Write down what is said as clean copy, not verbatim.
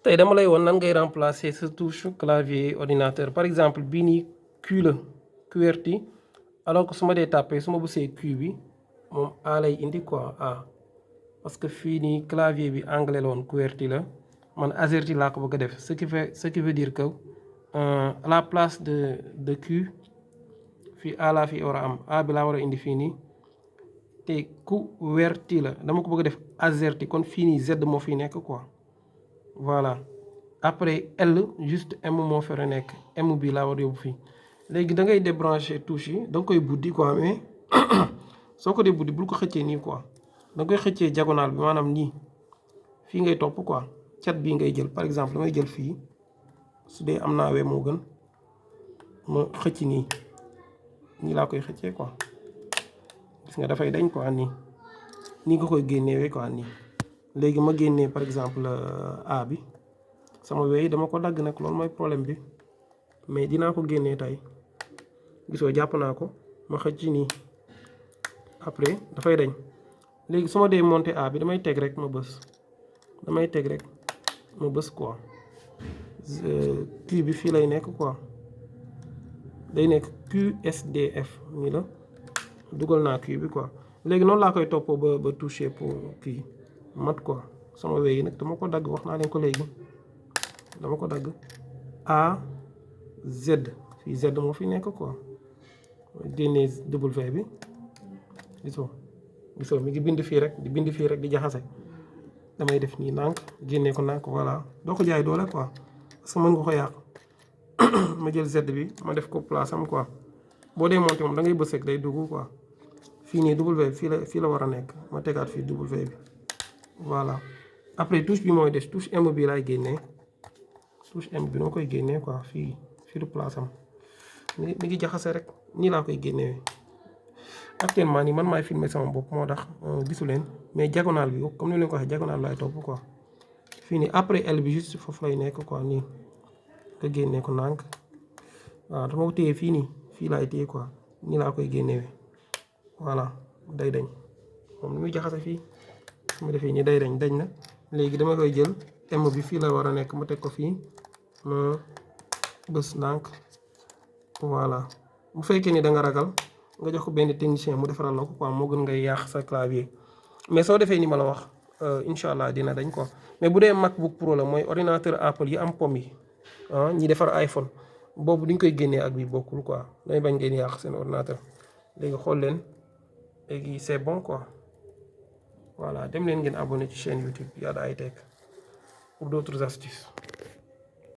tey dama lay woon nan ngay remplacer sa touche clavier ordinateur par exemple bii nii Q la QWERTY alors que su ma dee tàppee su ma bësee Q bi moom A lay indi quoi A parce que fii nii clavier bi anglais la woon QWERTY la man AZERTY laa ko bëgg a def ce qui veut dire que à la place de Q fii A laa fi war a am A bi laa war a indi fii nii te QWERTY la dama ko bëgg a def AZERTY kon fii nii Z moo fi nekk quoi. voilà après L juste M moo fere nekk M bi laa war a yóbbu fii léegi da ngay débrancher touche yi da nga koy buddi quoi mais soo ko dee buddi bul ko xëccee nii quoi da nga koy xëccee diagonale bi maanaam nii fii ngay topp quoi cat bii ngay jël par exemple damay jël fii su dee am naa we moo gën ma xëcc nii laa koy xëccee quoi gis nga dafay dañ quoi nii nga koy génnewee quoi nii. léegi ma génnee par exemple A bi sama wey dama ko dagg nag loolu mooy problème bi mais dinaa ko génnee tey gisoo jàpp naa ko ma xëcc nii après dafay dañ léegi su ma dee monter A bi damay teg rek ma bës quoi Q bi fii lay nekk quoi day nekk QSDF nii la dugal naa Q bi quoi léegi noonu laa koy toppoo ba toucher pour kii mat quoi sama wey nag dama ko dagg wax naa leen ko léegi dama ko dagg A Z fii Z moo fi nekk quoi génnee W bi gisoo mi ngi bind fii rek di jaxase damay def nii nànk génnee ko nànk voilà doo ko jaay doole quoi parce que mën nga ko yàq ma jël Z bi ma def ko place am quoi boo dee monter moom da ngay bës rek day dugg quoi fii nii W bi fii la war a nekk ma tegaat fii W bi voilà après touche bi mooy des touche M bi laay génnee touche M bi noo koy génnee quoi fii du place am mi ngi jaxase rek nii laa koy génnewee actuellement nii man maay filmer sama bopp moo tax gisu leen mais diagonale bi comme ni leen ko waxee diagonale laay topp quoi fii nii après L bi juste foofu lay nekk quoi nii nga génnee ko nànk waaw dama ko téye fii nii fii laay téye quoi nii laa koy génnewee voilà day dañ moom ni muy jaxase fii su ma defee nii day dañ na léegi dama koy jël M bi fii la war a nekk ma teg ko fii ma bës nànk voilà bu fekkee ni da nga ragal nga jox ko benn technicien mu defaral la ko quoi moo gën ngay yàq sa clavier mais soo defee ni ma la wax incha allah dina dañ quoi mais bu dee MacBook Pro la mooy ordinateur Apple yi am pomme yi ñi defar iPhone boobu duñ koy génnee ak bi bokkul quoi damay bañ ngeen yàq seen ordinateur léegi xool leen léegi c'est bon quoi. Voilà, dem leen ngeen abonné ci chaîne YouTube Yada High Tech pour d'autres astuces.